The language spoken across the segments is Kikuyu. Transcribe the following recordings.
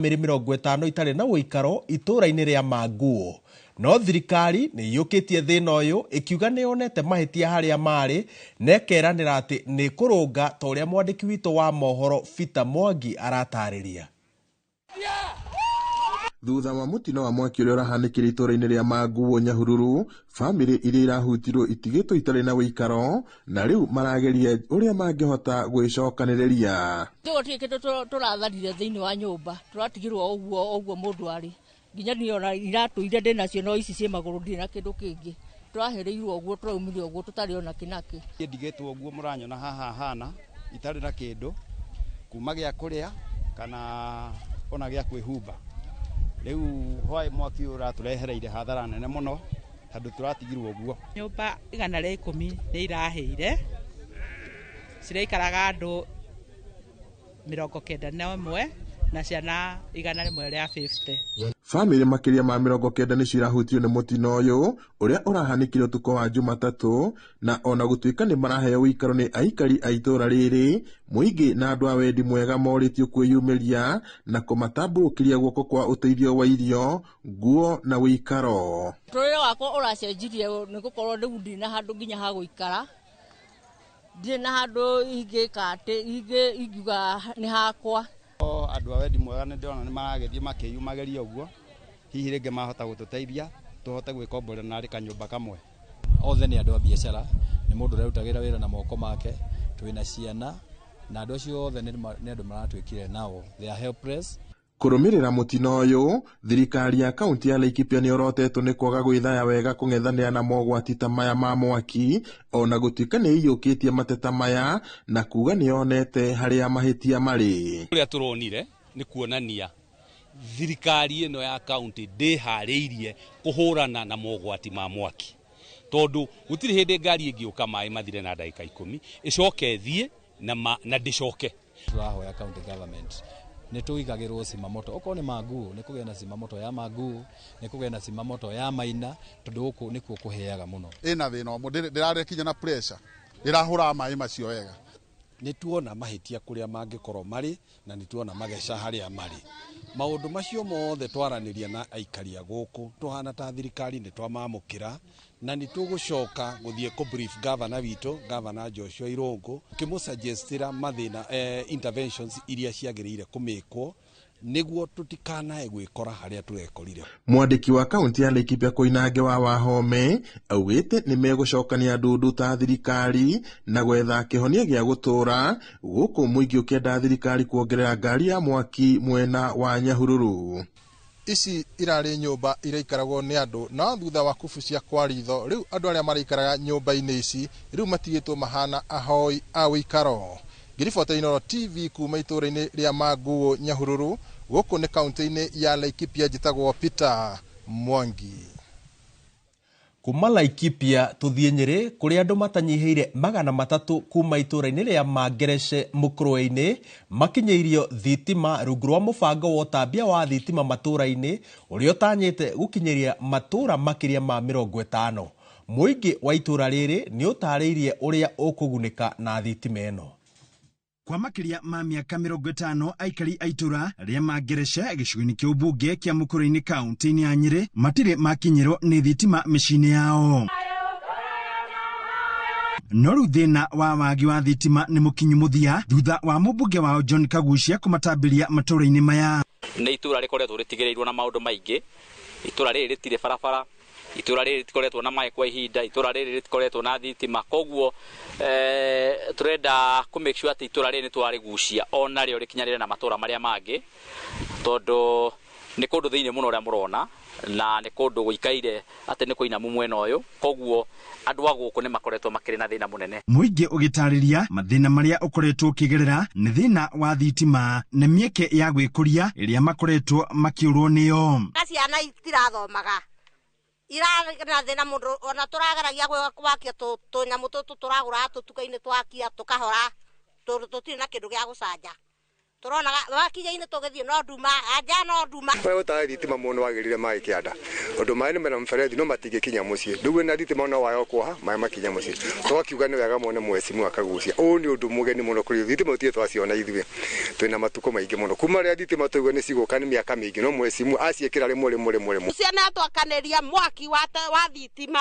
Bamĩrĩ 50 itarĩ na ũikaro itũũra-inĩ rĩa Manguo. No thirikari nĩ ĩiyũkĩtie thĩna ũyũ ĩkiuga nĩ yonete mahĩtia harĩa marĩ na ĩkeranĩra atĩ nĩ ĩkũrũnga ta ũrĩa mwandĩki witũ wa mohoro Peter Mwangi aratarĩria. Thutha wa mũtino wa mwaki ũrĩa ũrahanĩkire itũũra-inĩ rĩa Manguo Nyahururu, bamĩrĩ iria irahutirwo itigĩtwo itarĩ na ũikaro na rĩu marageria ũrĩa mangĩhota gwĩcokanĩrĩria. Gũtirĩ kĩndũ tũratharire thĩinĩ wa nyũmba, tũratigirwo ũguo ũguo mũndũ arĩ. Nginya niĩ ona iratũ iria ndĩ nacio no ici ciĩ magũrũ ndirĩ na kĩndũ kĩngĩ. Tũrahereirwo ũguo tũraumire ũguo tũtarĩ ona kĩ nakĩ. Niĩ ndigĩtwo ũguo mũranyona haha hana itarĩ na kĩndũ kuma gĩa kũrĩa kana ona gĩa kwĩhumba. Rĩu hwaĩ mwaki ũyũ ũratũrehereire hathara nene mũno tondũ tũratigirwo ũguo. Nyũmba 110 nĩ irahĩire, ciraikaraga andũ 91 na ciana 150. Bamĩrĩ makĩria ma 90 nĩcio irahutio nĩ mũtino ũyũ ũrĩa ũrahanĩkire ũtukũ wa Jumatatũ, na ona gũtuĩka nĩ maraheo ũikaro nĩ aikari a itũũra rĩrĩ, mũingĩ na andũ a wendi mwega morĩtio kwĩyumĩria na kũmatambũrũkĩria guoko kwa ũteithio wa irio, nguo na ũikaro. Mũtũrĩre wakwa ũracenjirie nĩ gũkorwo rĩu ndirĩ na handũ nginya ha gũikara, ndirĩ na handũ ingĩka atĩ ingiuga nĩ hakwa. Andũ a wendi mwega nĩ ndĩrona nĩ maragĩthiĩ makĩyumagĩria ũguo, hihi rĩngĩ mahota gũtũteithia tũhote gwĩkomborera narĩ kanyũmba kamwe. Othe nĩ andũ a biacara, nĩ mũndũ ũrerutagĩra wĩra na moko make, twĩna ciana na andũ acio othe nĩ andũ maratuĩkire nao, they are helpless. Kũrũmĩrĩra mũtino ũyũ, thirikari ya kaunti ya Laikipia nĩ yorotetwo nĩ kwaga gwĩthaya wega kũng'ethanĩra na mogwati ta maya ma mwaki, ona gũtuĩka nĩ ĩiyũkĩtie mateta maya na kuga nĩ yonete harĩa mahĩtia marĩ. Ũrĩa tũronire nĩ kuonania thirikari ĩno ya kaunti ndĩharĩirie kũhũrana na mogwati ma mwaki, tondũ gũtirĩ hĩndĩ ngari ĩngĩũka maĩ mathire na ndagĩka 10 ĩcoke ĩthiĩ na ndĩcoke. Tũrahoya county government nĩ tũigagĩrwo cimamoto, okorwo nĩ Manguo nĩ kũgĩa na cimamoto ya Manguo, nĩ kũgĩa na cimamoto ya Maina, tondũ gũkũ nĩkuo kũheaga mũno. Ĩna thĩna ũmwe, ndĩrarekinya na pressure, ndĩrahũra maĩ macio wega. Nĩ tuona mahĩtia kũrĩa mangĩkorwo marĩ na nĩ tuona mageca harĩa marĩ. Maũndũ macio mothe twaranĩria na aikari a gũkũ, tũhana ta thirikari nĩ twamamũkĩra na nĩ tũgũcoka gũthiĩ kũ brief governor witũ, Governor Joshua Irũngũ, kĩmũsuggestĩra mathĩna, interventions iria ciagĩrĩire kũmĩkwo nĩguo tũtikanae gwĩkora harĩa tũrekorire. Mwandĩki wa kaunti ya Laikipia Koinange wa Wahome augĩte nĩ megũcokania ndundu ta thirikari na gwetha kĩhonia gĩa gũtũũra gũkũ mũingĩ ũkĩenda thirikari kuongerera ngari ya mwaki mwena wa Nyahururu. Ici irarĩ nyũmba iraikaragwo nĩ andũ, no thutha wa kubucia kwa ritho rĩu andũ arĩa maraikaraga nyũmba-inĩ ici rĩu matigĩtwo mahana ahoi a ũikaro. Ngĩribota Inooro TV kuma itũũra-inĩ rĩa Manguo Nyahururu, gũkũ nĩ kaunti-inĩ ya Laikipia, njĩtagwo Peter Mwangi. Kuma Laikipia tũthiĩ Nyĩrĩ kũrĩa andũ matanyihĩire 300 kuma itũũra-inĩ rĩa Mangerece Mũkũrwe-inĩ makinyĩirio thitima rungu rwa mũbango wa ũtambia wa thitima matũũra-inĩ ũrĩa ũtanyĩte gũkinyĩria matũũra makĩria ma 50. Mũingĩ wa itũũra rĩrĩ nĩ ũtarĩirie ũrĩa ũkũgunĩka na thitima ĩno. Kwa makĩria ma mĩaka 50 aikari a itũũra rĩa Mangerece gĩcigo-inĩ kĩa ũmbunge kĩa Mũkũrwe-inĩ kaunti-inĩ ya Nyĩrĩ matirĩ makinyĩrwo nĩ thitima mĩciĩ-inĩ yao. No rĩu thĩna wa wagi wa thitima nĩ mũkinyu mũthia thutha wa mũmbunge wao John Kagucia kũmatambĩria matũũra-inĩ maya. Nĩ itũũra rĩkoretwo rĩtigĩrĩirwo na maũndũ maingĩ, itũũra rĩrĩ rĩtirĩ barabara, itũũra rĩrĩ rĩtikoretwo na maĩ kwa ihinda, itũũra rĩrĩ rĩtikoretwo na thitima, koguo tũrenda kũ make sure atĩ itũũra rĩrĩ nĩ twarĩgucia ona rĩo rĩkinyanĩre na matũũra marĩa mangĩ, tondũ nĩ kũndũ thĩinĩ mũno ũrĩa mũrona na nĩ kũndũ gũikaire atĩ nĩ kũinamu mwena ũyũ, koguo andũ a gũkũ nĩ makoretwo makĩrĩ na thĩna mũnene. Mũingĩ ũgĩtarĩria mathĩna marĩa ũkoretwo ũkĩgerera nĩ thĩna wa thitima na mĩeke ya gwĩkũria ĩrĩa makoretwo makĩũrwo nĩyo. Na ciana itirathomaga irarĩ thĩna mũndũ ona tũrageragia gwakia tũnyamũ tũtũ tũragũra tũtuka-inĩ twakia tũkahora tũtirĩ na kĩndũ gĩa gũcanja. Turonaga wakinya-inĩ tũgĩthiĩ no nduma, anja no nduma. Kũrĩa gũtarĩ thitima mũno wagĩrĩire maĩ kĩanda, tondũ maĩ nĩ mena mũberethi no matingĩkinya mũciĩ. Rĩu wĩna thitima no waya ũkuoha maĩ makinya mũciĩ. Tũgakiuga nĩ wega mone mwecimu akagucia. Ũũ nĩ ũndũ mũgeni mũno kũrĩ thitima tũtirĩ twaciona ithuĩ. Twĩna matukũ maingĩ mũno. Kuma rĩrĩa thitima twaigua nĩ cigũka nĩ mĩaka mĩingĩ no mwecimu aciĩkĩra rĩmwe rĩmwe rĩmwe rĩmwe. Ciana twakanĩria mwaki wa thitima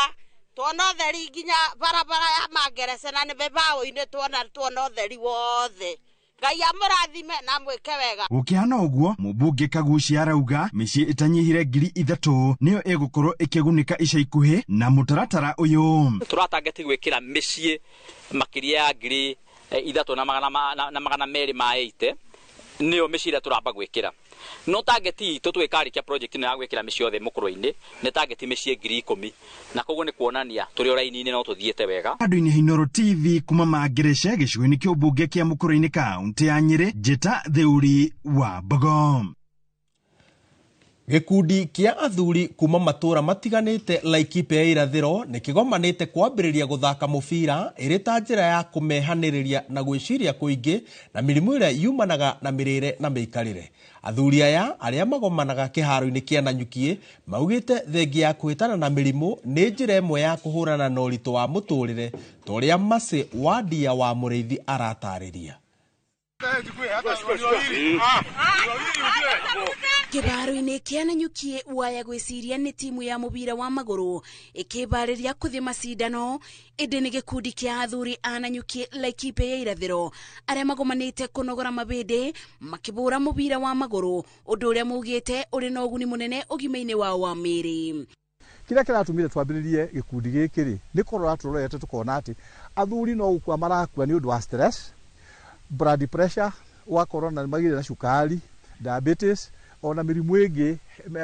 tuona ũtheri nginya barabara ya Mangerece na nĩ mĩbaũ-inĩ tuona ũtheri wothe. Ngai amũrathime na mwĩke wega. Gũkĩhana ũguo, mũmbunge Kagucia arauga mĩciĩ ĩtanyihire 3,000 nĩyo ĩgũkorwo ĩkĩgunĩka ica ikuhĩ na mũtaratara ũyũ. Tũratangeti gwĩkĩra mĩciĩ makĩria ya 3,280 nĩyo mĩciĩ ĩrĩa tũramba gwĩkĩra. No target itũ twĩkarĩkia project ĩno ya gwĩkĩra mĩciĩ yothe mũkũrũ-inĩ nĩ target mĩciĩ 10,000 na koguo nĩ kuonania tũrĩ o raini-inĩ no tũthiĩte wega. Andũ-inĩ Inooro TV kuma Mangerece gĩcigo-inĩ kĩa ũmbunge kĩa Mũkũrũ-inĩ kaũntĩ ya Nyĩrĩ, Njĩta Theuri wa Mbogo. Gĩkundi kĩa athuri kuma matũra matiganĩte Laikipia ya irathĩro nĩ kĩgomanĩte kwambĩrĩria gũthaka mũbira ĩrĩ ta njĩra ya kũmehanĩrĩria na gwĩciria kũingĩ na mĩrimũ ĩrĩa yumanaga na mĩrĩre na mĩikarĩre. Athuri aya arĩa magomanaga kĩharo-inĩ kĩa Nanyuki maugĩte thengia ya kũhĩtana na mĩrimũ nĩ njĩra ĩmwe ya kũhũrana na ũritũ wa mũtũrĩre ta ũrĩa Mercy Wandia wa Mũrĩithi aratarĩria. Kĩharo-inĩ kĩa Nanyuki waya gwĩciria nĩ timu ya mũbira wa magũrũ ĩkĩbarĩria kũthiĩ macindano ĩndĩ nĩ gĩkundi kĩa athuri a Nanyuki Laikipia ya irathĩro arĩa magomanĩte kũnogora mabĩndĩ makĩbũra mũbira wa magũrũ ũndũ ũrĩa maugĩte ũrĩ na ũguni mũnene ũgima-inĩ wao wa mĩĩrĩ. Kĩrĩa kĩratũmire twambĩrĩrie gĩkundi gĩkĩ rĩ nĩ kũrora tũrorete tũkona atĩ athuri no gũkua marakua nĩ ũndũ wa stress, blood pressure, ũgakorwo na magĩrĩ na cukari, diabetes, ona mĩrimũ ĩngĩ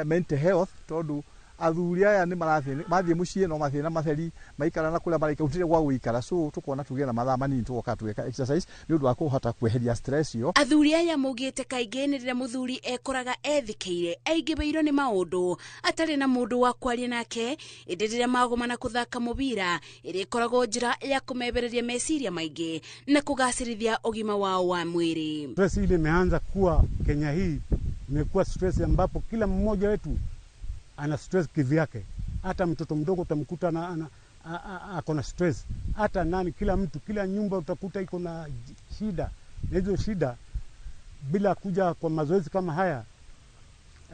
mental health, tondũ athuri aya nĩ marathiĩ mathiĩ mũciĩ no mathĩna matheri maikara na kũrĩa maraikara gũtirĩ gwa gũikara, so tũkona tũgĩe na mathaa manini tũgoka tũgeka exercise nĩ ũndũ wa kũhota kweheria stress ĩyo. Athuri aya maugĩte kaingĩ nĩ rĩrĩa mũthuri ekoraga ethikĩire aingĩhĩirwo nĩ maũndũ atarĩ na mũndũ wa kwaria nake, ĩndĩ rĩrĩa magomana kũthaka mũbira ĩrĩa ĩkoragwo njĩra ya kũmebereria meciria maingĩ na kũgacĩrithia ũgima wao wa mwĩrĩ. Stress ile imeanza kuwa Kenya hii imekuwa stress ambapo kila mmoja wetu ana stress kivyake. Hata mtoto mdogo utamkuta ako na stress, hata nani, kila mtu, kila nyumba utakuta iko na shida, na hizo shida bila kuja kwa mazoezi kama haya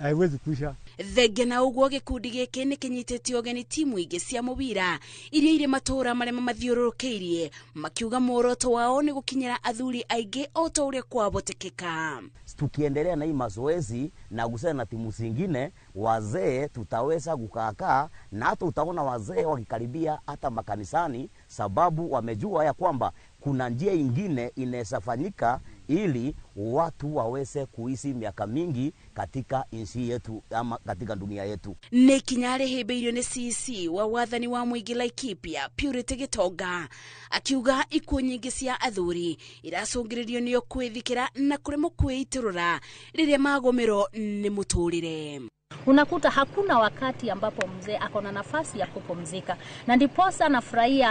haiwezi kuisha. Thengia na ũguo gĩkundi gĩkĩ nĩ kĩnyitĩte ũgeni timu ingĩ cia mũbira iria irĩ matũũra marĩa mamathiũrũrũkĩirie makiuga muoroto wao nĩ gũkinyĩra athuri aingĩ o ta ũrĩa kwahotekeka. Tukiendelea na hii mazoezi na kusema na timu zingine, wazee tutaweza kukaa na hata utaona wazee wakikaribia hata makanisani, sababu wamejua ya kwamba kuna njia ingine inaweza fanyika ili watu waweze kuishi miaka mingi katika nchi yetu ama katika dunia yetu. Nĩ ikinya rĩhĩmbĩirio nĩ CC wa wathani wa mũingĩ Laikipia Purity Gĩtonga akiuga ikuũ nyingĩ cia athuri iracũngĩrĩrio nĩo kwĩthikĩra na kũremwo kwĩitũrũra rĩrĩa magũmĩrwo nĩ mũtũrĩre. Unakuta hakuna wakati ambapo mzee ako na nafasi ya kupumzika, na ndiposa nafurahia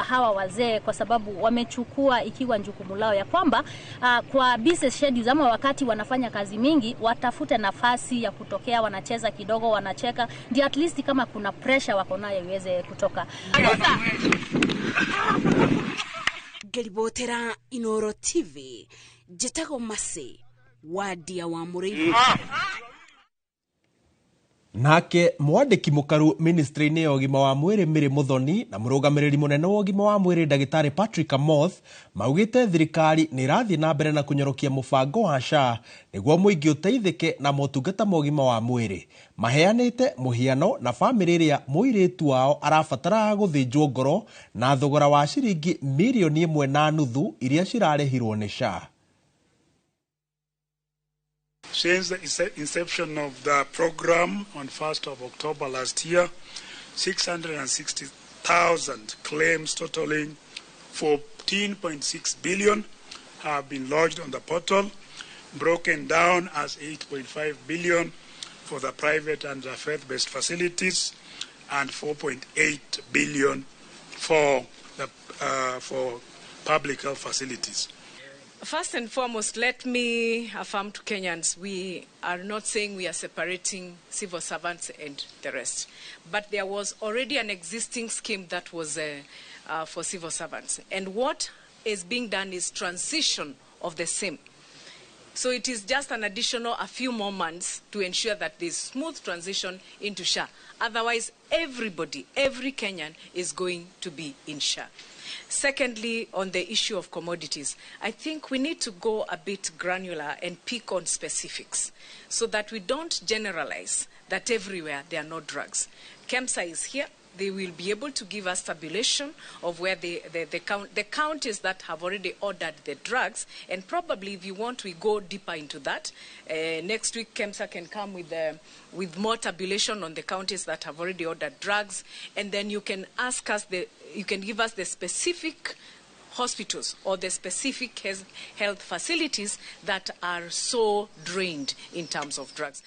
hawa wazee kwa sababu wamechukua ikiwa jukumu lao ya kwamba kwa busy schedules ama wakati wanafanya kazi mingi watafute nafasi ya kutokea, wanacheza kidogo, wanacheka, ndio at least kama kuna pressure wako nayo iweze kutoka. Ngeribotera Inooro TV, njĩtagwo Mercy Wandia wa Mũrĩithi. Nake mwandĩki mũkaru ministry-inĩ ya ũgima wa mwĩrĩ Mary Muthoni na mũrũgamĩrĩri mũnene wa ũgima wa mwĩrĩ ndagĩtarĩ Patrick Amoth maugĩte thirikari nĩ ĩrathiĩ na mbere na kũnyorokia mũbango wa SHA nĩguo mũingĩ ũteithĩke na motungata ma ũgima wa mwĩrĩ. Maheanĩte mũhiano na bamĩrĩ ĩrĩa mũirĩtu wao arabataraga gũthĩnjwo ngoro na thogora wa ciringi mirioni 1.5 iria cirarĩhirwo nĩ SHA. Since the inception of the program on 1st of October last year, 660,000 claims totaling 14.6 billion have been lodged on the portal, broken down as 8.5 billion for the private and the faith-based facilities and 4.8 billion for the for public health facilities. First and foremost, let me affirm to Kenyans we are not saying we are separating civil servants and the rest. But there was already an existing scheme that was for civil servants. And what is being done is transition of the same. So it is just an additional a few more months to ensure that there's smooth transition into SHA. Otherwise, everybody, every Kenyan is going to be in SHA. Secondly, on the issue of commodities, I think we need to go a bit granular and pick on specifics so that we don't generalize that everywhere there are no drugs. KEMSA is here. They will be able to give us tabulation of where the counties that have already ordered the drugs. And probably, if you want, we go deeper into that. Next week, KEMSA can come with more tabulation on the counties that have already ordered drugs. And then you can ask us, you can give us the specific hospitals or the specific health facilities that are so drained in terms of drugs.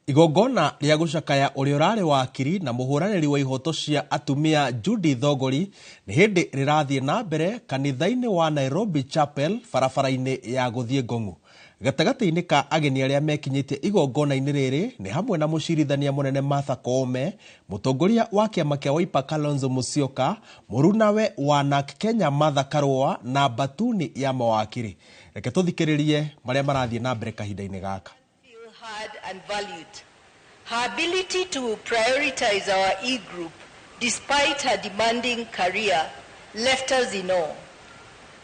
Igongona rĩa gũcakaya ũrĩa ũrarĩ wakiri na mũhũranĩri wa ihoto cia atumia Judy Thogori nĩ hĩndĩ rĩrathiĩ na mbere kanitha-inĩ wa Nairobi Chapel barabara-inĩ ya gũthiĩ Ngong'u. Gatagatĩ-inĩ ka ageni arĩa mekinyĩtie igongona-inĩ rĩrĩ nĩ hamwe na mũcirithania mũnene Martha Koome, mũtongoria wa kĩama kĩa Wiper Kalonzo Musyoka, mũrunawe wa NARC Kenya Martha Karũa na mbatuni ya mawakiri. Reke tũthikĩrĩrie marĩa marathiĩ na mbere kahinda-inĩ gaka. Heard and valued. Her ability to prioritize our e-group despite her demanding career left us in awe.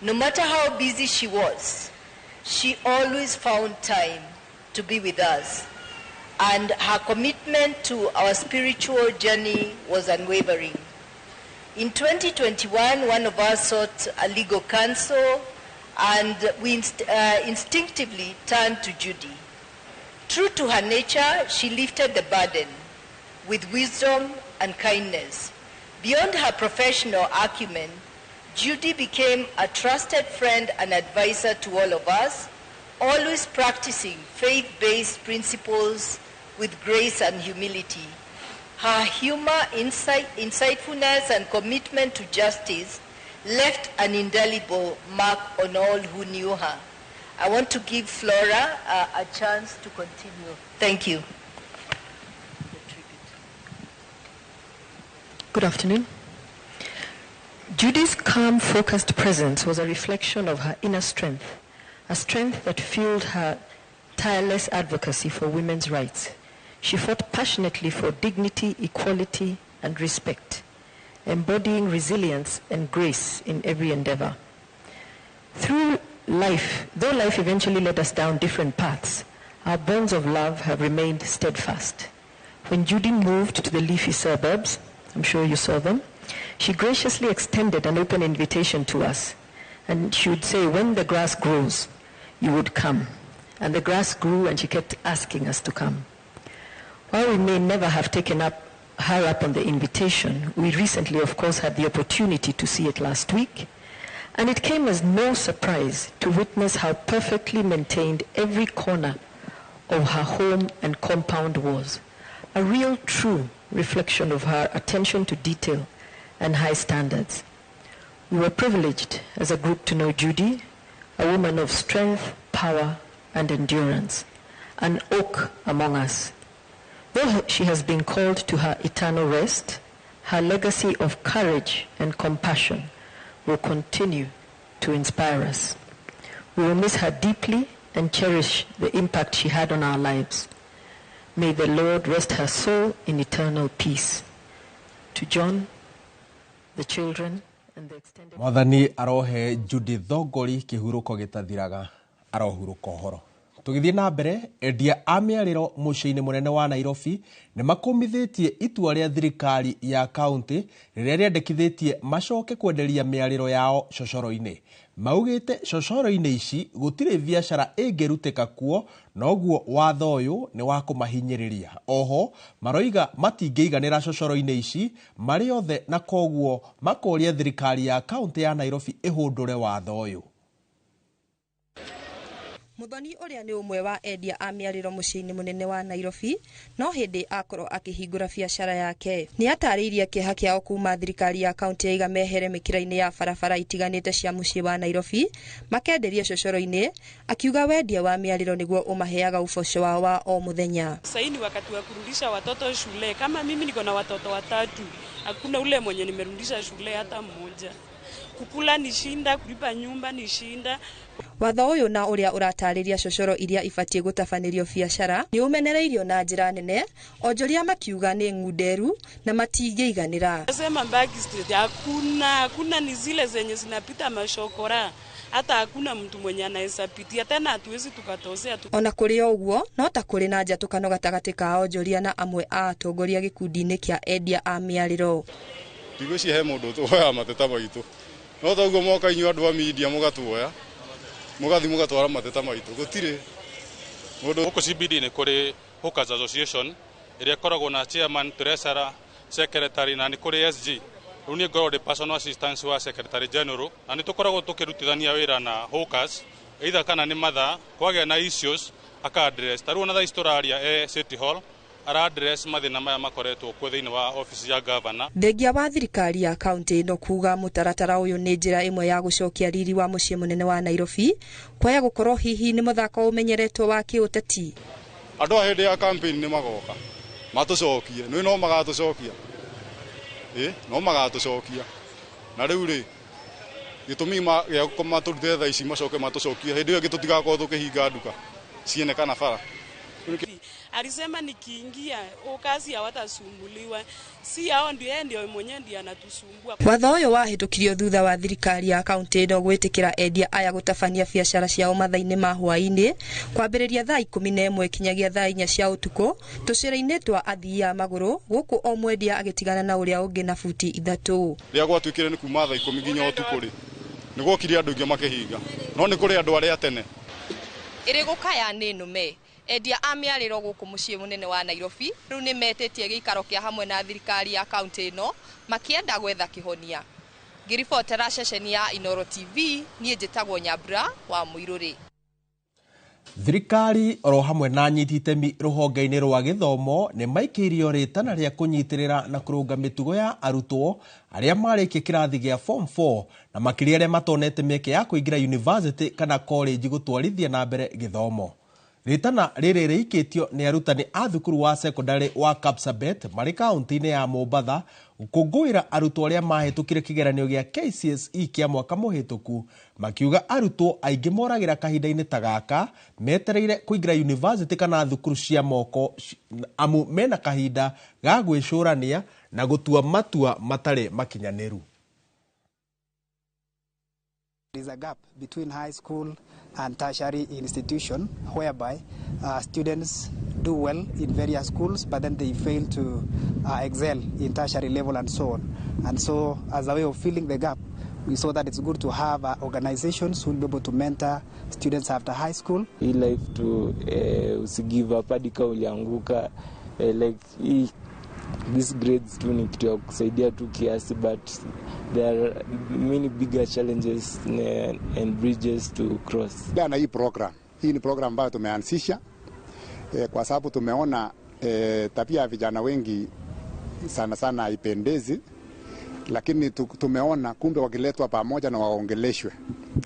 No matter how busy she was, she always found time to be with us, and her commitment to our spiritual journey was unwavering. In 2021, one of us sought a legal counsel, and we instinctively turned to Judy. True to her nature, she lifted the burden with wisdom and kindness. Beyond her professional acumen, Judy became a trusted friend and advisor to all of us, always practicing faith-based principles with grace and humility. Her humor, insightfulness, and commitment to justice left an indelible mark on all who knew her. I want to give Flora a chance to continue. Thank you. Good afternoon. Judy's calm, focused presence was a reflection of her inner strength, a strength that fueled her tireless advocacy for women's rights. She fought passionately for dignity, equality, and respect, embodying resilience and grace in every endeavor. Through life, though life eventually led us down different paths, our bonds of love have remained steadfast. When Judy moved to the leafy suburbs, I'm sure you saw them, she graciously extended an open invitation to us. And she would say, when the grass grows, you would come. And the grass grew, and she kept asking us to come. While we may never have taken her up on the invitation, we recently, of course, had the opportunity to see it last week. And it came as no surprise to witness how perfectly maintained every corner of her home and compound was, a real true reflection of her attention to detail and high standards. We were privileged as a group to know Judy, a woman of strength, power, and endurance, an oak among us. Though she has been called to her eternal rest, her legacy of courage and compassion will continue to inspire us. We will miss her deeply and cherish the impact she had on our lives. May the Lord rest her soul in eternal peace. To John, the children, and the extended... Mwathani arohe Judy Thogori kĩhurũko gĩtathiraga, arohurũka ũhoro. Tũgĩthiĩ na mbere, endia a mĩarĩro mũciĩ-inĩ mũnene wa Nairobi nĩ makũmithĩtie itua rĩa thirikari ya kaunti rĩrĩa rĩendekithĩtie macoke kwenderia mĩarĩro yao cocoro-inĩ. Maugĩte cocoro-inĩ ici gũtirĩ biacara ĩngĩrutĩka kuo, noguo watho ũyũ nĩ wa kũmahinyĩrĩria. Oho maroiga matingĩiganĩra cocoro-inĩ ici marĩ othe, na koguo makoria thirikari ya kaunti ya Nairobi ĩhũndũre watho ũyũ. Muthoni ũrĩa nĩ ũmwe wa endia a mĩarĩro mũciĩ-inĩ mũnene wa Nairobi no hĩndĩ akorwo akĩhingũra biacara yake. Nĩ atarĩirie kĩeha kĩao kuma thirikari ya kaunti yaiga mehere mĩkĩra-inĩ ya barabara itiganĩte cia mũciĩ wa Nairobi makenderie cocoro-inĩ, akiuga wendia wa mĩarĩro nĩguo ũmaheaga ũboco wao wa o mũthenya. Sasa ni wakati wa kurudisha watoto shule. Kama mimi niko na watoto watatu, hakuna ule mwenye nimerudisha shule hata mmoja. Kukula ni shinda, kulipa nyumba ni shinda. Watho ũyũ na ũrĩa ũratarĩria cocoro iria ibatiĩ gũtabanĩrio biacara nĩ ũmenereirio na njĩra nene, onjoria makiuga nĩ ng'underu na matingĩiganĩra. Nasema Mbagi Street hakuna ni zile zenye zinapita mashokora, hata hakuna mtu mwenye anaweza pitia tena, hatuwezi tukatozea tu. Ona kũrĩ o ũguo no ta kũrĩ na njatũkano gatagatĩ ka onjoria na amwe a atongoria gĩkundi-inĩ kĩa endia a mĩarĩro. Ndigwĩciria he mũndũ ũtũoyaga mateta maitũ, no toguo moka inyuĩ andũ a media mũgatuoya mũgathi mũgatwara mateta maitũ, gũtirĩ mũndũ. Gũkũ CBD nĩ kũrĩ Hawkers Association ĩrĩa ĩkoragwo na chairman, treasurer, secretary na nĩ kũrĩ SG. Rĩu niĩ ngoragwo ndĩ personal assistant wa secretary general na nĩ tũkoragwo tũkĩrutithania wĩra na hawkers either kana nĩ mathaa kwagĩa na issues aka address. Ta rĩu ona thaa ici tũraria e City Hall ara address mathĩna maya makoretwo kuo thĩinĩ wa office ya governor. Thengia wa thirikari ya kaunti ĩno kuga mũtaratara ũyũ nĩ njĩra ĩmwe ya gũcokia riri wa mũciĩ mũnene wa Nairobi kwaya gũkorwo hihi nĩ mũthako ũmenyeretwo wa kĩũteti. Andũ a hĩndĩ ya campaign nĩ magoka matũcokie, nĩ no magatũcokia, no magatũcokia. Na rĩu rĩ gĩtũmi gĩa matũrute thaa ici macoke matũcokie hĩndĩ ĩyo ĩngĩ tũtigakorwo tũkĩhinga nduka ciene kana bara. Alisema nikiingia kazi hawatasumbuliwa, si hao ndio yeye ndio mwenyewe ndiye anatusumbua. Watho ũyũ wahĩtũkirio thutha wa thirikari ya kaunti ĩno gwĩtĩkĩra endia aya gũtabania biacara ciao mathaa-inĩ ma hwaĩ-inĩ kwambĩrĩria thaa 11 kinyagia thaa 4 cia ũtukũ tũcĩra-inĩ twa athii a magũrũ, gũkũ o mwendia agĩtigana na ũrĩa ũngĩ na buti 3. Rĩrĩa gwatuĩkire nĩ kuma thaa 10 nginya ũtukũ rĩ, nĩ gwokire andũ aingĩ makĩhinga, no nĩ kũrĩ andũ arĩa tene. Ĩrĩ gũkaya nĩ nũme. Endia a mĩarĩro gũkũ mũciĩ mũnene wa Nairobi rĩu nĩ metĩtie gĩikaro kĩa hamwe na thirikari ya kaunti ĩno makĩenda gwetha kĩhonia. Ngĩribotera ceceni ya Inooro TV, niĩ njĩtagwo Nyambura wa Mũirũrĩ. Thirikari oro hamwe na anyiti itemi rũhonge-inĩ rwa gĩthomo nĩ maikĩirio rĩtana rĩa kũnyitĩrĩra na kũrũnga mĩtugo ya arutwo arĩa marĩkia kĩrathi gĩa form 4 na makĩria arĩa matonete mĩeke ya kũingĩra university kana college gũtwarithia na mbere gĩthomo. Rĩtana rĩrĩ rĩikĩtio nĩ arutani a thukuru wa secondary wa Kapsabet marĩ kaunti-inĩ ya Mombatha gũkũngũĩra arutwo arĩa mahĩtũkire kĩgeranio gĩa KCSE kĩa mwaka mũhĩtũku, makiuga arutwo aingĩ moragĩra kahinda-inĩ ta gaka metereire kũingĩra university kana thukuru cia moko amu mena kahinda ga gwĩcũrania na gũtua matua matarĩ makinyanĩru. There is a gap between high school and tertiary institution whereby students do well in various schools, but then they fail to excel in tertiary level and so on. And so as a way of filling the gap, we saw that it's good to have organizations who will be able to mentor students after high school. Hii life to usigive up hadi kama ulianguka, like these grades tu ni kitu ya kusaidia tu kiasi, but there are many bigger challenges and bridges to cross. Na hii program, hii ni program ambayo tumeanzisha kwa sababu tumeona tabia ya vijana wengi sana sana haipendezi, lakini tumeona kumbe wakiletwa pamoja na waongeleshwe,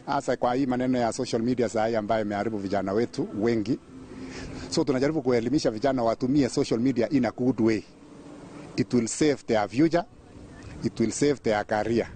hasa kwa hii maneno ya social media saa ambayo imeharibu vijana wetu wengi. So tunajaribu kuelimisha vijana watumie social media in a good way. It will save their future, it will save their career.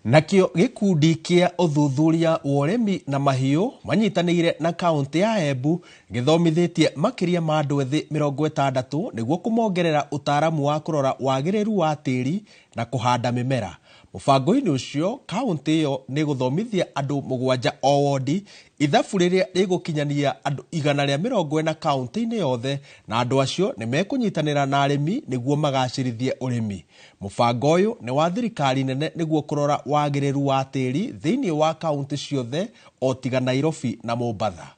Nakio gĩkundi kĩa ũthuthuria wa ũrĩmi na mahiũ manyitanĩire na kaunti ya Embu gĩthomithĩtie makĩria ma andũ ethĩ 60 nĩguo kũmongerera ũtaaramu wa kũrora wagĩrĩru wa tĩri na kũhanda mĩmera. Mũbango-inĩ ũcio kaunti ĩyo nĩ gũthomithia andũ 7 o wondi ithabu rĩrĩa rĩgũkinyania andũ 140 kaunti-inĩ yothe, na andũ acio nĩ mekũnyitanĩra na arĩmi nĩguo magacĩrithie ũrĩmi. Mũbango ũyũ nĩ wa thirikari nene nĩguo kũrora wagĩrĩru wa tĩri thĩinĩ wa kaunti ciothe o tiga Nairobi na Mombatha.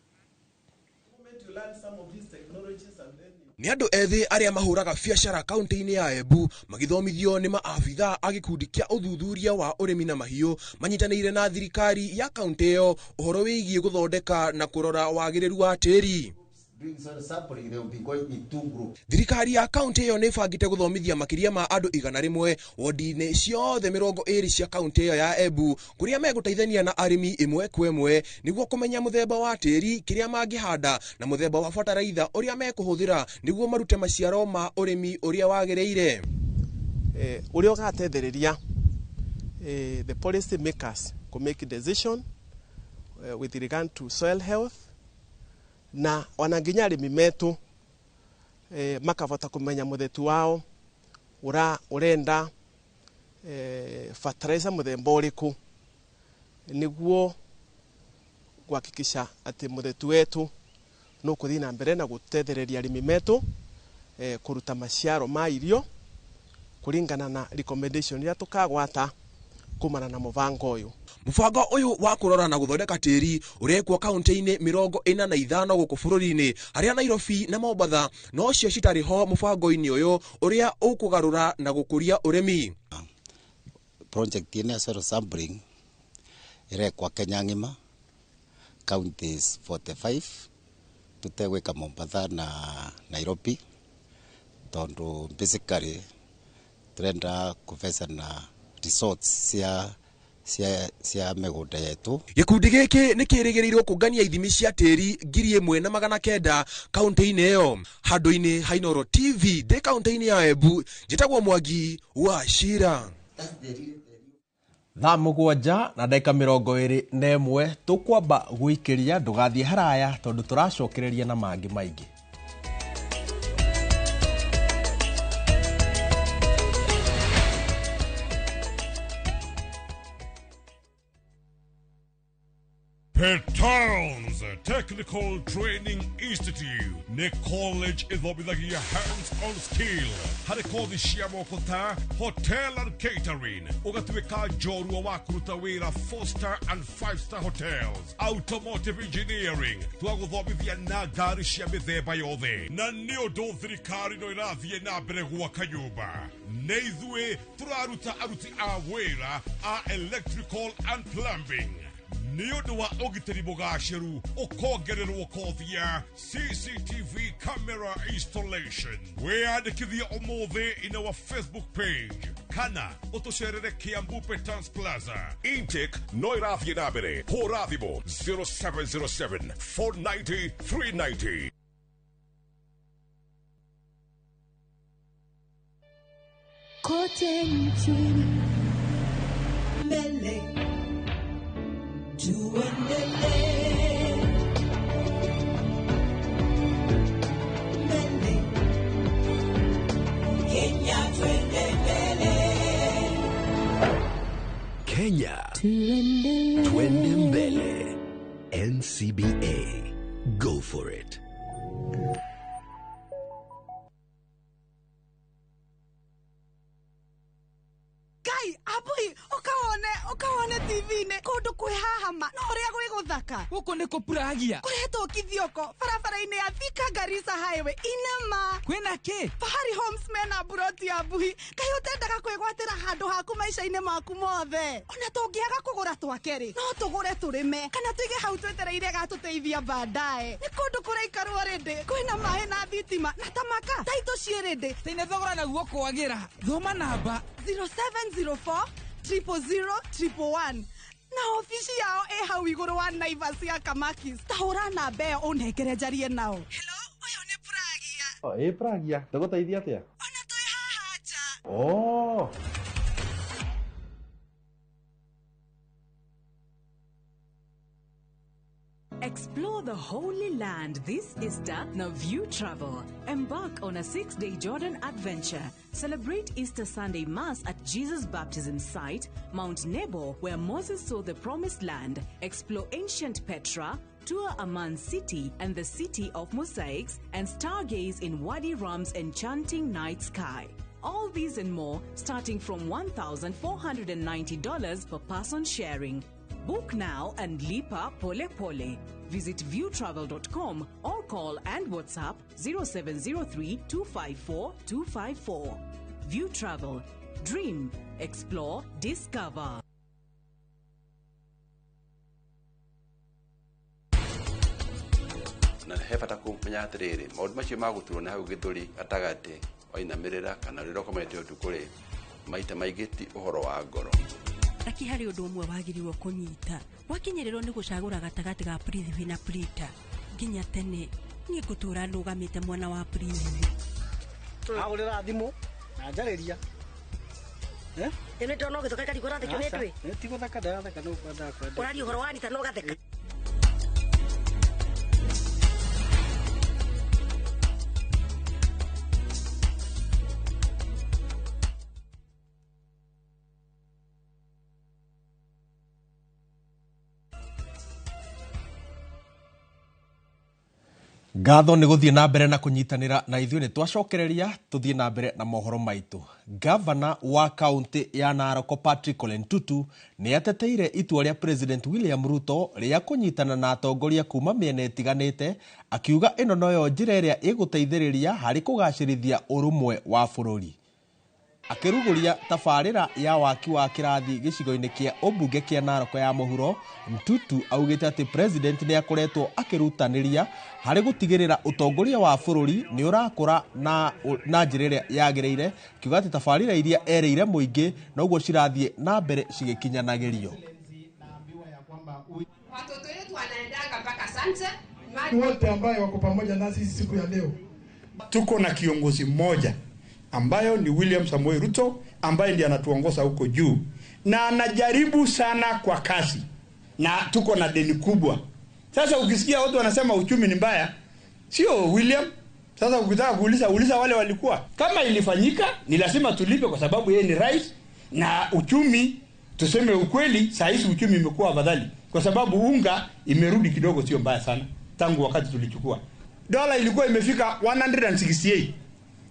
Nĩ andũ ethĩ arĩa mahũraga biacara kaunti-inĩ ya Embu magĩthomithio nĩ maabithaa a gĩkundi kĩa ũthuthuria wa ũrĩmi na mahiũ manyitanĩire na thirikari ya kaunti ĩyo ũhoro wĩgiĩ gũthondeka na kũrora wagĩrĩru wa tĩri. Thirikari ya kaunti ĩyo nĩ ĩbangĩte gũthomithia makĩria ma andũ 100 wodi-inĩ ciothe 20 cia kaunti ĩyo ya Embu kũrĩa megũteithania na arĩmi ĩmwe kwa ĩmwe nĩguo kũmenya mũthemba wa tĩri, kĩrĩa mangĩhanda na mũthemba wa bataraitha ũrĩa mekũhũthĩra nĩguo marute maciaro ma ũrĩmi ũrĩa wagĩrĩire. Ũrĩa ũgateithĩrĩria the policy makers kũ make decision with regard to soil health na ona nginya arĩmi metũ makavota kũmenya mũthetu wao ũrenda fertilizer mũthemba ũrĩkũ nĩguo kuhakikisha atĩ mũthetu wetu nũkũthiĩ na mbere na gũtethereria arĩmi metũ kũruta maciaro ma irio kũringana na recommendation iria tũkagwata kumana na mũbango ũyũ. Mũbango ũyũ wa kũrora na gũthondeka tĩri ũrekwo kaunti-inĩ 45 gũkũ bũrũri-inĩ harĩa Nairobi na Mombatha no cio citarĩ ho mũbango-inĩ ũyũ ũrĩa ũkũgarũra na gũkũria ũrĩmi. Project ĩno ya soil sampling ĩrekwa Kenya ng'ima counties 45 tutegwĩka Mombatha na Nairobi tondu basically turenda kũbecana results cia mĩgũnda yetu. Gĩkundi gĩkĩ nĩ kĩrĩgĩrĩirwo kũngania ithimi cia tĩri 1900 kaunti-inĩ ĩyo. Handũ-inĩ ha Inooro TV ndĩ kaunti-inĩ ya Embu, njĩtagwo Mwangi wa Shira. Thaa 7:21 tũkwamba gũikĩria, ndũgathiĩ haraya tondũ tũracokereria na mangĩ maingĩ. Petals Technical Training Institute nĩ college ĩthomithagia hands-on skill harĩ kothi cia moko ta hotel and catering, ũgatuĩka njorua wa kũruta wĩra 4-star and 5-star hotels, automotive engineering twagũthomithia na ngari cia mĩthemba yothe, na nĩ ũndũ thirikari no ĩrathiĩ na mbere gwaka nyũmba nĩ ithuĩ tũraruta aruti a wĩra a electrical and plumbing. Nĩ ũndũ wa ũgitĩri mũgacĩru ũkongererwo kothi ya CCTV camera installation. Wĩyandĩkithie ũmũthĩ in our Facebook page kana ũtũcerere Kiambu Petans Plaza. Intake no ĩrathiĩ na mbere. Hũra thimũ 0707 490 390. Kote nchini mbele tuendelee mbele, Kenya twende mbele, Kenya twende mbele. NCBA, go for it. Abui, ukawone TV-inĩ kũndũ kwĩ hahama no ũrĩa gwĩ gũthaka. Gũkũ nĩ kũpuragia. Kũretwo Kithioko barabara-inĩ ya Thika Garissa Highway inama. Kwĩna kĩ? Fahari Homes mena mburoti ya Mbuhi. Kaĩ ũtendaga kwĩgwatĩra handũ haku maica-inĩ maku mothe? Ona tũngĩaga kũgũra twake rĩ, no tũgũre tũrĩme kana tũige hau twetereire gatũteithia baadaye. Nĩ kũndũ kũraikarwo rĩndĩ, kwĩna maĩ na thitima na tamaka taitũ ciĩ rĩndĩ. Tene thogora naguo kwagĩra. Thoma namba 0704 000 111 na ofici yao ĩ hau igũrũ wa Naivas ya Kamakis. Ta hũra namba ĩyo ũnengere njarie nao. Hello, ũyũ nĩ Pragia. Ĩ Pragia, tũgũteithia atĩa? Ona twĩ haha nja. Oh. Explore the Holy Land this Easter na View Travel. Embark on a 6-day Jordan adventure. Celebrate Easter Sunday Mass at Jesus' baptism site, Mount Nebo, where Moses saw the Promised Land. Explore ancient Petra, tour Amman City and the City of Mosaics, and stargaze in Wadi Ram's enchanting night sky. All these and more starting from $1,490 per person sharing. Book now and lipa pole pole. Visit viewtravel.com or call and WhatsApp 0703 254 254. View Travel. Dream, explore, discover. Na he bata kũmenya atĩrĩrĩ, maũndũ macio ma gũturwo nĩ hau gĩthũri gatagatĩ wainamĩrĩra kana rĩrĩa ũkomete ũtukũ rĩ, maita maingĩ ti ũhoro wa ngoro. Taki harĩ ũndũ ũmwe wagĩrĩirwo kũnyita wakinyĩrĩrwo nĩ gũcagũra gatagatĩ ga Prithvi na Prita. Nginya tene niĩ ngũtũra ndũgamĩte mwena wa Prithvi. Agũrĩra thimũ na njarĩria. Ĩno ndona ũgĩtheka ngarigwo ũrathekio nĩ ndwĩ. Ti gũtheka ndĩratheka nĩ kwenda kwenda. Ũraria ũhoro wa Anita na ũgatheka. Ngatho nĩ gũthiĩ na mbere na kũnyitanĩra na ithuĩ nĩ twacokereria tũthiĩ na mbere na mohoro maitũ. Gavana wa kaunti ya Narok Patrick Ole Ntutu nĩ ateteire itua rĩa President William Ruto rĩa kũnyitana na atongoria kuma mĩena ĩtiganĩte, akiuga ĩno noyo njĩra ĩrĩa ĩgũteithĩrĩria harĩ kũgacĩrithia ũrũmwe wa bũrũri. Akĩrugũria tabarĩra ya waki wa kĩrathi gĩcigo-inĩ kĩa ũmbunge kĩa Narok ya mũhuro, Ntutu augĩte atĩ president nĩ akoretwo akĩrutanĩria harĩ gũtigĩrĩra ũtongoria wa bũrũri nĩ ũrakũra na njĩra ĩrĩa yagĩrĩire, akiuga atĩ tabarĩra iria erĩire mũingĩ noguo cirathiĩ na mbere cigĩkinyanagĩrio. Watoto wetu wanaendanga mpaka Sante. Wote ambayo wako pamoja nasi siku ya leo. Tuko na kiongozi mmoja ambayo ni William Samoei Ruto, ambaye ndiye anatuongoza huko juu na anajaribu sana kwa kasi, na tuko na deni kubwa. Sasa ukisikia watu wanasema uchumi ni mbaya, sio William. Sasa ukitaka kuuliza, uliza wale walikuwa. Kama ilifanyika ni lazima tulipe kwa sababu yeye ni rais, na uchumi, tuseme ukweli, saa hizi uchumi imekuwa afadhali kwa sababu unga imerudi kidogo, sio mbaya sana tangu wakati tulichukua. Dola ilikuwa imefika 168.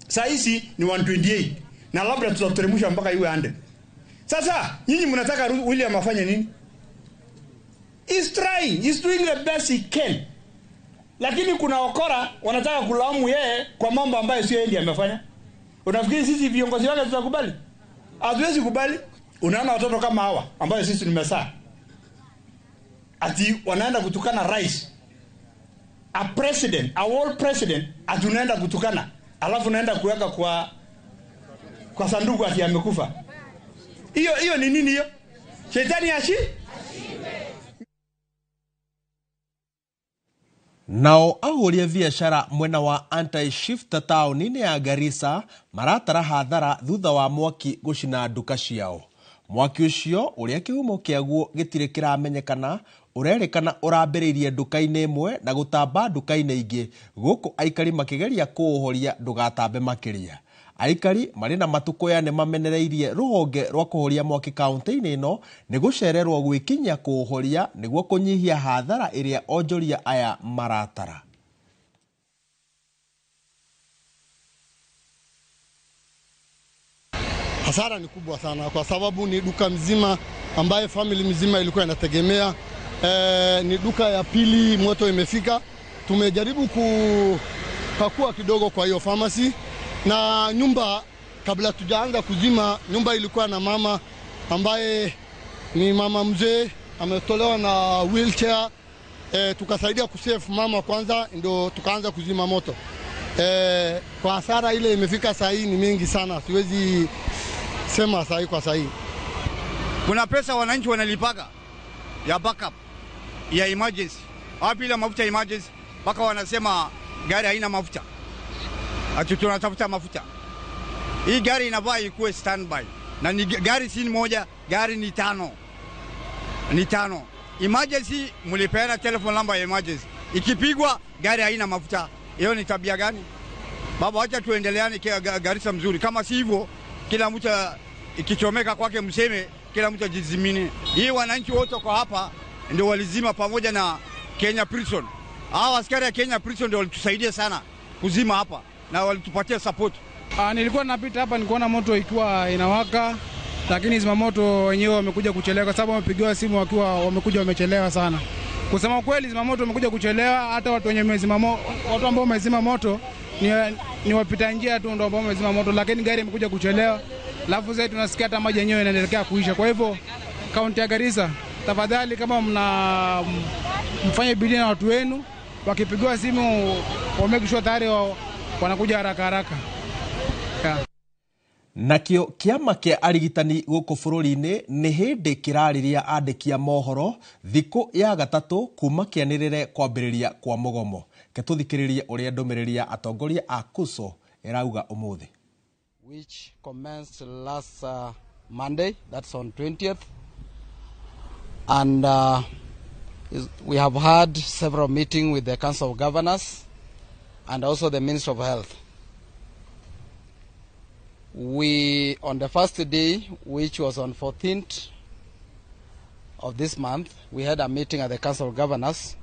Saa hizi ni 128 na labda tutateremsha mpaka iwe 100. Sasa nyinyi mnataka William afanye nini? He's trying, he's doing the best he can. Lakini kuna wakora wanataka kulaumu yeye kwa mambo ambayo sio yeye ndiye amefanya. Unafikiri sisi viongozi wake tutakubali? Hatuwezi kubali. Unaona watoto kama hawa ambayo sisi tumesaa, ati wanaenda kutukana rais, a president, a world president, ati unaenda kutukana, alafu naenda kuweka kwa sanduku ati amekufa. Hiyo ni nini hiyo? Shetani ashi? Nao ahũri a biacara mwena wa anti-shifter taũni-inĩ ya Garissa maratara hathara thutha wa mwaki gũcina nduka ciao. Mwaki ũcio ũrĩa kĩhumo kĩaguo gĩtirĩ kĩramenyekana ũrerĩkana ũrambĩrĩirie nduka-inĩ ĩmwe na gũtamba nduka-inĩ ingĩ, gũkũ aikari makĩgeria kũũhoria ndũgatambe makĩria. Aikari marĩ na matukũya nĩ mamenereirie rũhonge rwa kũhoria mwaki kaunti-inĩ ĩno nĩ gũcererwo gwĩkinyia kũũhoria nĩguo kũnyihia hathara ĩrĩa onjoria aya maratara. Hasara ni kubwa sana kwa sababu ni duka mzima ambaye family mzima ilikuwa inategemea. Ni duka ya pili moto imefika. Tumejaribu kupakua kidogo kwa hiyo pharmacy na nyumba. Kabla tujaanza kuzima nyumba ilikuwa na mama ambaye ni mama mzee ametolewa na wheelchair. Tukasaidia kusave mama kwanza ndio tukaanza kuzima moto. Kwa hasara ile imefika saa hii ni mingi sana, siwezi sema saa hii kwa saa hii. Kuna pesa wananchi wanalipaga ya backup ya emergency. Wapi ile mafuta emergency? Mpaka wanasema gari haina mafuta. Ati tunatafuta mafuta. Hii gari inafaa ikuwe standby. Na ni gari si moja, gari ni tano. Ni tano. Emergency mlipeana telephone number ya emergency. Ikipigwa gari haina mafuta. Hiyo ni tabia gani? Baba, acha tuendeleane Garissa mzuri. Kama si hivyo kila mtu ikichomeka kwake mseme, kila mtu ajizimini. Hii wananchi wote kwa hapa ndio walizima pamoja na Kenya Prison. Hawa askari ya Kenya Prison ndio walitusaidia sana kuzima hapa na walitupatia support. Nilikuwa napita hapa nikaona moto ikiwa inawaka. lakini zimamoto wenyewe wamekuja kuchelewa kwa sababu wamepigiwa simu wakiwa wamekuja wamechelewa sana. Kusema kweli, zimamoto wamekuja kuchelewa. Hata watu wenye watu ambao wamezima moto ni wapita njia tu ndio ambao wamezima moto, lakini gari imekuja kuchelewa. Alafu zaidi tunasikia hata maji yenyewe yanaendelea kuisha. Kwa hivyo kaunti ya Garissa, tafadhali kama mna mfanye bidii na watu wenu, wakipigiwa simu wa make sure tayari wanakuja haraka haraka. Yeah. Nakio kĩama kĩa arigitani gũkũ bũrũri-inĩ nĩ hĩndĩ kĩrarĩria andĩki a mohoro thikũ ya gatatũ kuma kĩanĩrĩre kwambĩrĩria kwa mũgomo. Reke tũthikĩrĩrie ũrĩa ndũmĩrĩri ya atongoria a KUSO ĩrauga ũmũthĩ. Which commenced last Monday, that's on 20th, and we have had several meetings with the Council of Governors and also the Ministry of Health. We, on the first day, which was on 14th of this month, we had a meeting at the Council of Governors.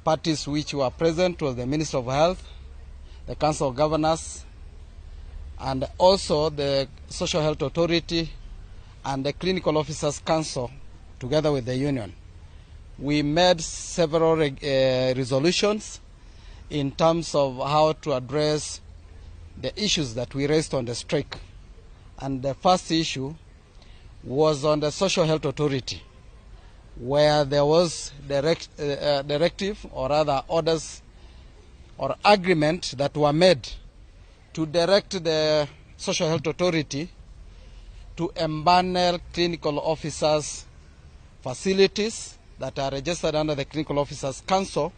Parties which were present was the Ministry of Health, the Council of Governors, and also the Social Health Authority and the Clinical Officers Council, together with the union. We made several resolutions in terms of how to address the issues that we raised on the strike. And the first issue was on the Social Health Authority, where there was directive, or rather orders or agreement that were made to direct the Social Health Authority to empanel clinical officers' facilities that are registered under the Clinical Officers Council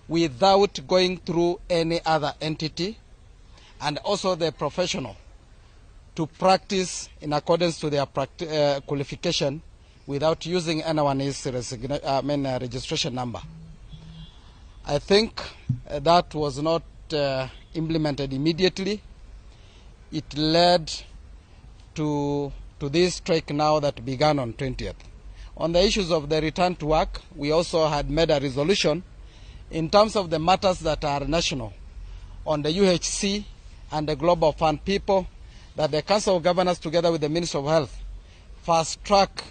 without going through any other entity, and also the professional to practice in accordance to their qualification without using anyone's registration number. I think that was not implemented immediately. It led to this strike now that began on 20th. On the issues of the return to work, we also had made a resolution in terms of the matters that are national on the UHC and the Global Fund people, that the Council of Governors together with the Ministry of Health fast track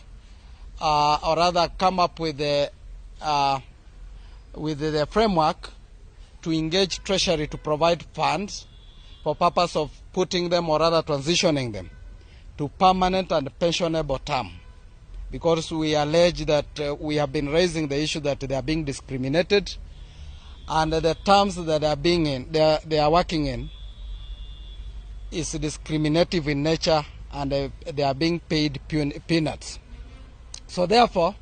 or rather come up with the framework to engage Treasury to provide funds for purpose of putting them, or rather transitioning them, to permanent and pensionable term. Because we allege that we have been raising the issue that they are being discriminated, and the terms that they are being in, they are working in, is discriminative in nature, and they are being paid peanuts. So therefore,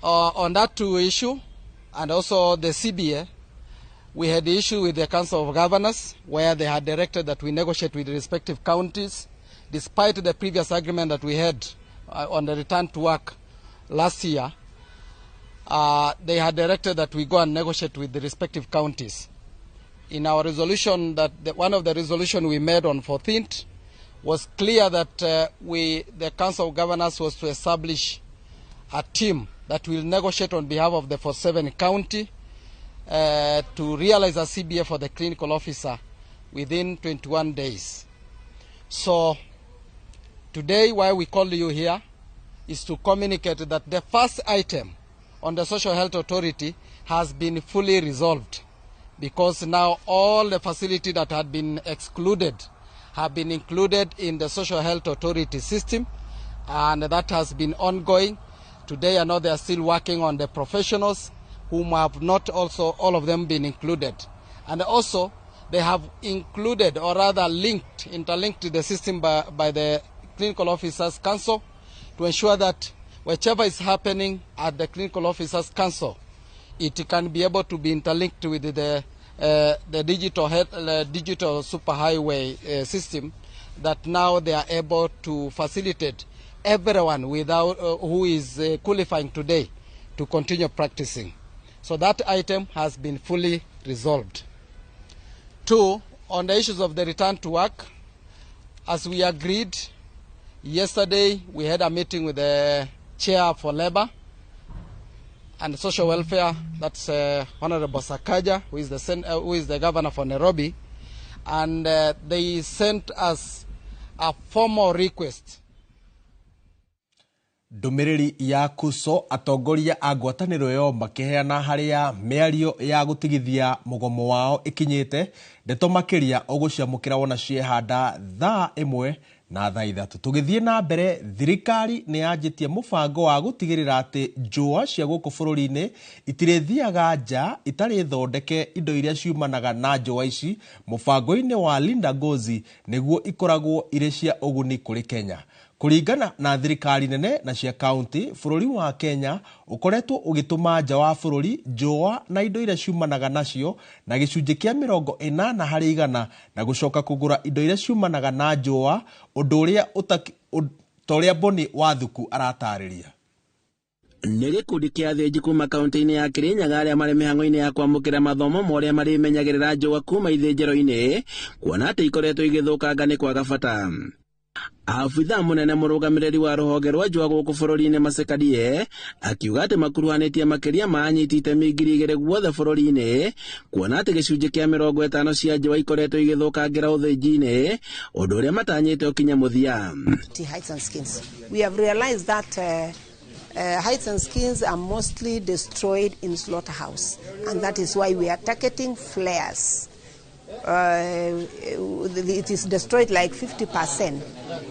on that two issue, and also the CBA, we had the issue with the Council of Governors, where they had directed that we negotiate with the respective counties, despite the previous agreement that we had on the return to work last year. They had directed that we go and negotiate with the respective counties. In our resolution, that one of the resolution we made on 14th was clear that the Council of Governors was to establish a team that will negotiate on behalf of the 47 county to realize a CBA for the clinical officer within 21 days. So today, why we call you here is to communicate that the first item on the Social Health Authority has been fully resolved, because now all the facilities that had been excluded have been included in the Social Health Authority system, and that has been ongoing. Today, I know they are still working on the professionals whom have not also all of them been included. And also, they have included, or rather linked, interlinked the system by the Clinical Officers Council to ensure that whichever is happening at the Clinical Officers Council, it can be able to be interlinked with the digital health, digital superhighway system, that now they are able to facilitate everyone without who is qualifying today to continue practicing. So that item has been fully resolved. Two, on the issues of the return to work, as we agreed yesterday, we had a meeting with the chair for Labor and Social Welfare, that's Honorable Sakaja, who is the governor for Nairobi, and they sent us a formal request. Ndũmĩrĩri ya KUSO atongoria a ngwatanĩro ĩyo makĩheana harĩa mĩario ya gũtigithia mũgomo wao ĩkinyĩte. Ndeto makĩria ũgũciamũkĩra wona ciehanda thaa 1 na thaa 3. Tũgĩthiĩ na mbere, thirikari nĩ yanjĩtie mũbango wa gũtigĩrĩra atĩ njũa cia gũkũ bũrũri-inĩ itirĩthiaga nja itarĩ thondeke indo iria ciumanaga na njũa ici mũbango-inĩ wa Linda Ngozi nĩguo ikoragwo irĩ cia ũguni kũrĩ Kenya. Kũringana na thirikari nene na cia kaunti, bũrũri wa Kenya ũkoretwo ũgĩtũma nja wa bũrũri njũa na indo iria ciumanaga nacio na gĩcunjĩ kĩa 80 harĩ igana na gũcoka kũgũra indo iria ciumanaga na njũa, ũndũ ũrĩa ta ũrĩa Boni Wathuku aratarĩria. Nĩ gĩkundi kĩa athĩnji kuma kaunti-inĩ ya Kirinyaga arĩa marĩ mĩhang'o-inĩ ya kwamũkĩra mathomo ma ũrĩa marĩmenyagĩrĩra njũa kuma ithĩnjĩro-inĩ, kuona atĩ ikoretwo igĩthũkanga nĩ kwaga bata. Abithaa mũnene mũrũgamĩrĩri wa rũhonge rwa njũa gũkũ bũrũri-inĩ Masekadie akiuga atĩ makuruhanĩtie makĩria ma anyiti itemi 2,000 guothe bũrũri-inĩ, kuona atĩ gĩcunjĩ kĩa 50 cia njũa ikoretwo igĩthũkangĩra ũthĩnji-inĩ, ũndũ ũrĩa matanyĩte ũkinye mũthia. Hides and skins. We have realized that hides and skins are mostly destroyed in slaughterhouse, and that is why we are targeting flares. It is destroyed like 50%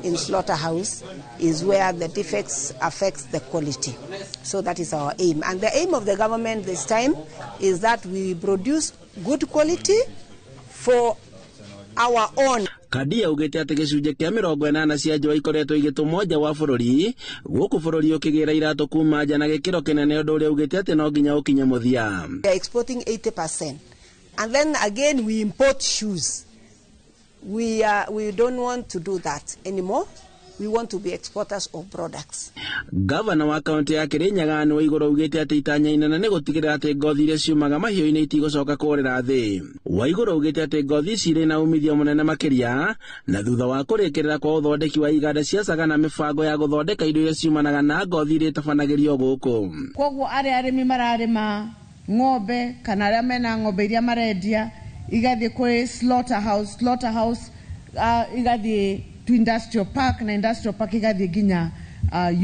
in slaughterhouse is where the defects affects the quality. So that is our aim. And the aim of the government this time is that we produce good quality for our own. Kadia augĩte atĩ gĩcunjĩ kĩa 80 cia njũa ikoretwo igĩtũmwo nja wa bũrũri gũkũ bũrũri ũkĩgĩra iratũ kuma nja na gĩkĩro kĩnene, ũndũ ũrĩa augĩte atĩ no nginya ũkinye mũthia. We are exporting 80%. And then again we import shoes. We don't want to do that anymore. We want to be exporters of products. Gavana wa kaunti ya Kirinyaga Anne Waiguru augĩte atĩ itanya inene nĩ gũtigĩrĩra atĩ ngothi iria ciumaga mahiũ-inĩ itigũcoka kũũrĩra thĩ. Waiguru augĩte atĩ ngothi ici irĩ na umithio mũnene makĩria na thutha wa kũrĩkĩrĩra kwa ũthondeki wa iganda cia caga na mĩbango ya gũthondeka indo iria ciumanaga na ngothi iria itabanagĩrio gũkũ. Koguo arĩa arĩmi mararĩma ng'ombe kana arĩa mena ng'ombe iria marendia igathiĩ kwĩ slaughterhouse igathiĩ to industrial park na industrial park igathiĩ nginya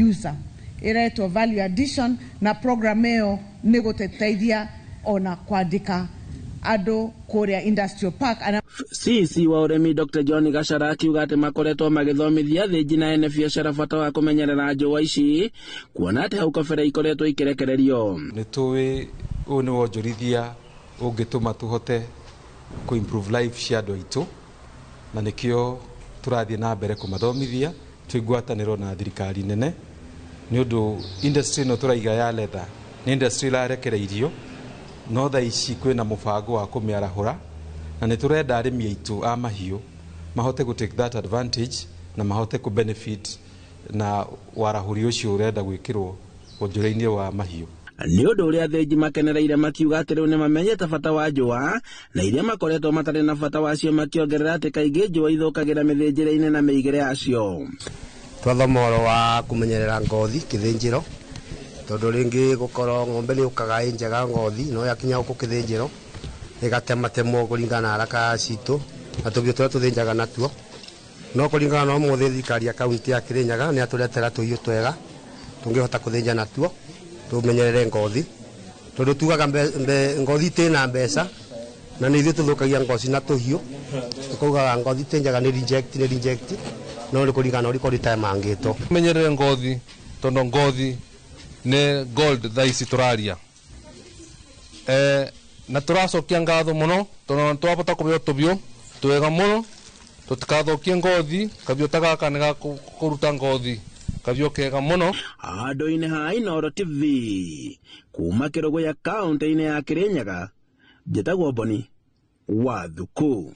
user iretwo value addition, na program ĩyo nĩ gũteithia ona kwandĩka andũ kũrĩa industrial park. CC wa ũrĩmi Dr. John Gachara akiuga atĩ makoretwo magĩthomithia athĩnji na ene biacara bata wa kũmenyerera njũa ici, kuona atĩ hau kabere ikoretwo ikĩrekererio. Nĩ tũĩ ũyũ nĩ wonjorithia ũngĩtũma tũhote kũ improve life cia andũ aitũ, na nĩkĩo tũrathiĩ na mbere kũmathomithia twĩ ngwatanĩro na thirikari nene, nĩ ũndũ industry ĩno tũraiga ya leather nĩ industry ĩrarekereirio, no thaa ici kwĩna mũbango wa kũmĩarahũra, na nĩ tũrenda arĩmi aitũ a mahiũ mahote gũ take that advantage na mahote kũ benefit na warahũri ũcio ũrenda gwĩkĩrwo wonjoria-inĩ wa mahiũ. Nĩ ũndũ ũrĩa athĩnji makenereire makiuga atĩ rĩu nĩmamenyete bata wa njũa na iria makoretwo matarĩ na bata wacio, makĩongerera atĩ kaingĩ njũa ithũkagĩra mĩthĩnjĩre-inĩ na mĩigĩre yacio. Twathoma ũhoro wa kũmenyerera ngothi kĩthĩnjĩro, tondũ rĩngĩ gũkorwo ng'ombe nĩ yũkaga ĩ njega ngothi, no yakinya gũkũ kĩthĩnjĩro ĩgatematemwo kũringana na haraka citũ na tũbiũ tũrĩa tũthĩnjaga natuo. No kũringana na ũmũthĩ thirikari ya kaunti ya Kirinyaga nĩ yatũretera tũhiũ twega tũngĩhota kũthĩnja natuo tumenyerere ngothi, tondũ tugaga ngothi tĩna mbeca na nĩ ithuĩ tũthũkagia ngothi na tũhiũ, tũkaugaga ngothi tĩ njega nĩ reject, no nĩ kũringana na ũrĩa rĩtemangĩtwo. Menyerere ngothi tondũ ngothi nĩ gold thaa ici tũraria, na tũracokia ngatho mũno tondũ twabota kũbeo tũbiũ twega mũno, tũtikathokie ngothi. Kabiũ ta gaka nĩ gakũruta ngothi kabiũ kega mũno. Handũ-inĩ ha Inooro TV kuma Kĩrũgũya kaunti-inĩ ya Kirinyaga, njĩtagwo Boni Wathuku.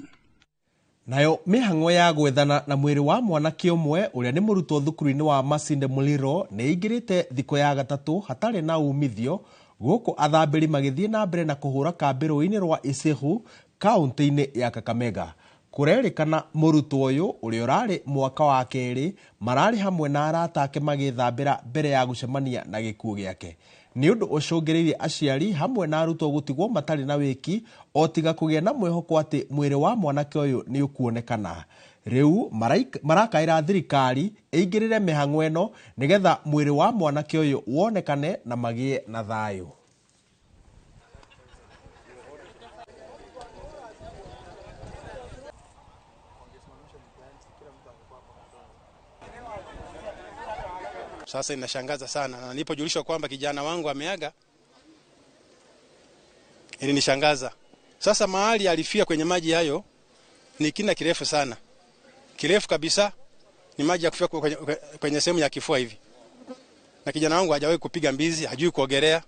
Nayo mĩhang'o ya gwethana na mwĩrĩ wa mwanake ũmwe ũrĩa nĩ mũrutwo thukuru-inĩ wa Masinde Muliro nĩ ĩingĩrĩte thikũ ya gatatũ hatarĩ na umithio, gũkũ athambĩri magĩthiĩ na mbere na kũhũra kambĩ rũĩ-inĩ rwa Isihu kaunti-inĩ ya Kakamega. Kũrerĩkana mũrutwo ũyũ ũrĩa ũrarĩ mwaka wa kerĩ mararĩ hamwe na arata ake magĩthambĩra mbere ya gũcemania na gĩkuũ gĩake. Nĩ ũndũ ũcũngĩrĩirie aciari hamwe na arutwo gũtigwo matarĩ na wĩki o tiga kũgĩa na mwĩhoko atĩ mwĩrĩ wa mwanake ũyũ nĩ ũkuonekana. Rĩu marakaĩra thirikari ĩingĩrĩre mĩhang'o ĩno nĩgetha mwĩrĩ wa mwanake ũyũ wonekane na magĩe na thayũ. Sasa inashangaza sana, na nilipojulishwa kwamba kijana wangu ameaga ilinishangaza. Sasa mahali alifia kwenye maji hayo ni kina kirefu sana, kirefu kabisa, ni maji ya kufia kwenye sehemu ya kifua hivi. Na kijana wangu hajawahi kupiga mbizi, hajui kuogelea.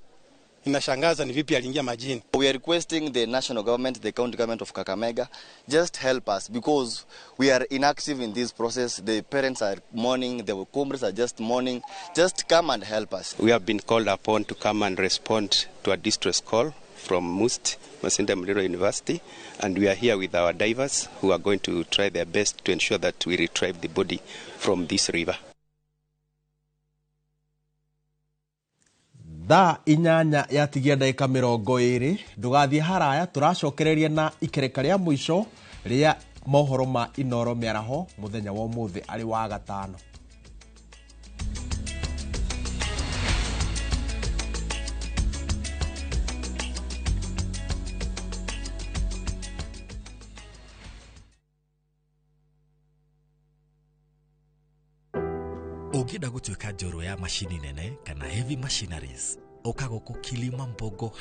Inashangaza ni vipi aliingia majini. We are requesting the national government, the county government of Kakamega, just help us because we are inactive in this process. The parents are mourning, the comrades are just mourning. Just come and help us. We have been called upon to come and respond to a distress call from MUST, Masinde Muliro University, and we are here with our divers who are going to try their best to ensure that we retrieve the body from this river. Thaa 8 yatigia ndagĩka 20 ndũgathiĩ haraya, tũracokereria na ikereka rĩa mũico rĩa mohoro ma Inoro mĩaraho mũthenya wa ũmũthĩ arĩ wa gatano. Ũngĩenda gũtuĩka njorua ya macini nene kana heavy machineries, ũka gũkũ Kilima Mbogo.